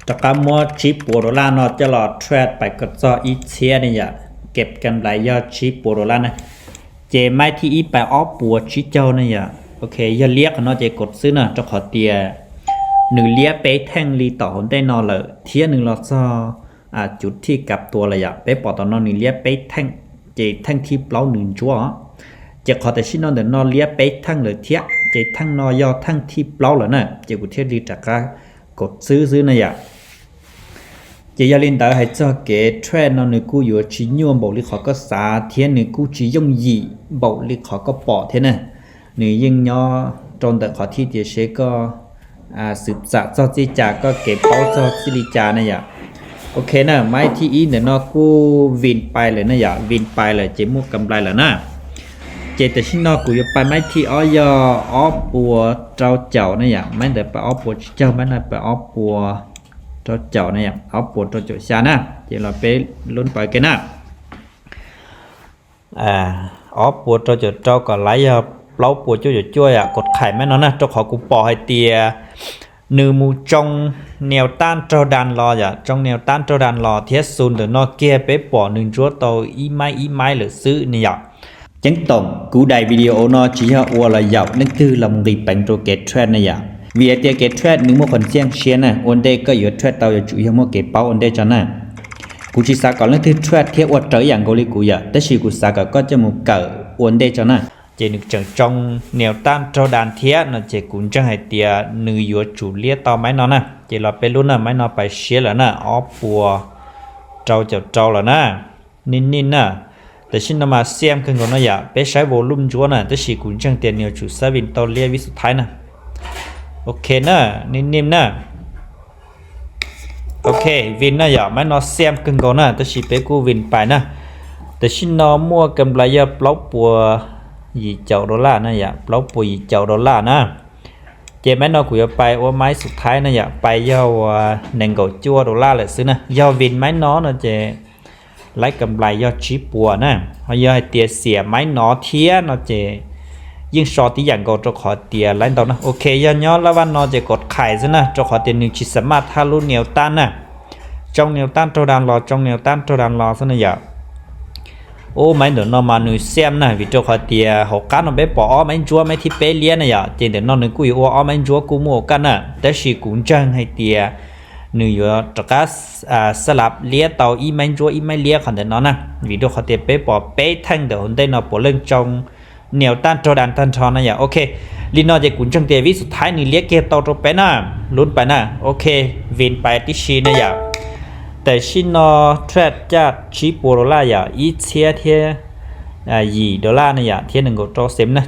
Rov qab muab tsib puas dollar no coj los trade pais kom txog ib txhiab ne yom, kev kam nplais yog tsib puas dollar na. Ces maiv thib ib pais ob puas tsib caug ne yom. Ok, yog liab qhov no ces kov xwb na, rau qhov tias nws liab peb theej li tom hauv ntej no lawm thiab nws los txog cuv thij kav tua lawm yom. Peb pom tom no nws liab peb theej, ces theej thib plaub nws ntsuab os. Ces qhov tam sim no ntawm no liab peb theej lawm thiab, ces theej no yog theej thib plaub lawm na, ces kuv thiaj li rov qab kov xwb xwb na yom. Ces yog li ntawd hais txog kev trade no nws kuj yuav tsis nyuaj npaum li qhov koj xav thiab nws kuj tsis yooj yim npaum li qhov koj pom thiab na. Nws yeej nyob rau ntawm qhov thij tias seb koj xwm txam txog txij cas, koj kev paub txog txij li cas na yom. Ok na, maiv thib ib ntawm no kuj vin pais lawm na yom, vin pais lawm ces muaj kam nplais lawm na. Ces tam sim no kuv yuav pais maiv thib ob yog ob puas rau caum na yom, maiv ntawd pais ob puas tsib caug, maiv no pais ob puas rau caum na yom, ob puas rau caum xya na. Ces los peb lub pais ke na. Ob puas rau caum rau kom laiv yog plaub puas cuaj caum cuaj yom, kov qhais maiv no na, rau qhov kuv pom hais tias nws mus tsoo nias tab raug das los yom, tsoo nias tab raug das los thiab xus ntawm no kiag peb pom nws ntsuab tau ib maiv ib maiv lawm xwb ne yom. Ceeb toom kuv daim video no tsis yog ua los yaum leej twg los mus nqis peev rau kev trade na yom, vim hais tias kev trade nws muaj qhov ntxiaj siab na, ua ntej koj yuav trade tau yuav tsum yog muaj kev paub ua ntej tso na. Kuv tsis xav kom leej twg trade thiab ua raws ib yam nkaus li kuv yom, tab sis kuv xav kom koj coj mus kawm ua ntej tso na. Ces nws tseem tsoo nias tab raug das thiab no ces kuv ntseeg hais tias nws yuav tsum liab tau maiv no na. Ces los peb lub na, maiv no pais siab lawm na, ob puas rau caum rau lawm na. Nim nim na, tam sim no mas xiam kawg nkaus no yom, peb saib volume ntsuab na, tab sis kuv ntseeg tias nws yuav tsum xab vin tau liab vib xub thaib na. Ok na, nim nim na. Ok, vin na yom, maiv no xiam kawg nkaus na, tab sis peb kuj vin pais na. Tam sim no muaj kam nplais yog plaub puas yim caum dollar na yom, plaub puas yim caum dollar na. Ces maiv no kuv yuav pais ua maiv xub thaib na yom, pais yog uas nees nkaum cuaj dollar lawm xwb na. Yog vin maiv no no ces laiv kam nplais yog tsib puas na. Ho yog hais tias xiam maiv no thiab no ces yeej so tib yam nkaus rau qhov tias laiv ntau na. Ok, yog nyob lab vaj no ces kov qhais xwb na, rau qhov tias nws tsis xa maj thaj lub nias tab na. Tsoo nias tab raug das los, tsoo nias tab raug das los xwb na yom. Ub, maiv ntawm no mas nws xiam na, vim rau qhov tias hauv qab no peb pom ob maiv ntsuab, maiv thib peb liab na yom, ces ntawm no nws kuj yuav ua ob maiv ntsuab kuj muaj ua kaj na, tab sis kuv ntseeg hais tias nws yuav rov qab xab lav liab tau ib maiv ntsuab ib maiv liab qhov ntawm no na, vim rau qhov tias peb pom peb theej ntawm hauv ntej no puav leej tsoo nias tab raug das tag nrho na yom. Ok, li no ces kuv ntseeg tias vib xub thaib nws liab kiag tau rau peb na, lub pais na. Ok, vin pais tib si na yom. Tam sim no trade caj tsib puas dollar yom, ib txhiab thiab yim dollar na yom, thiab nees nkaum rau xees na.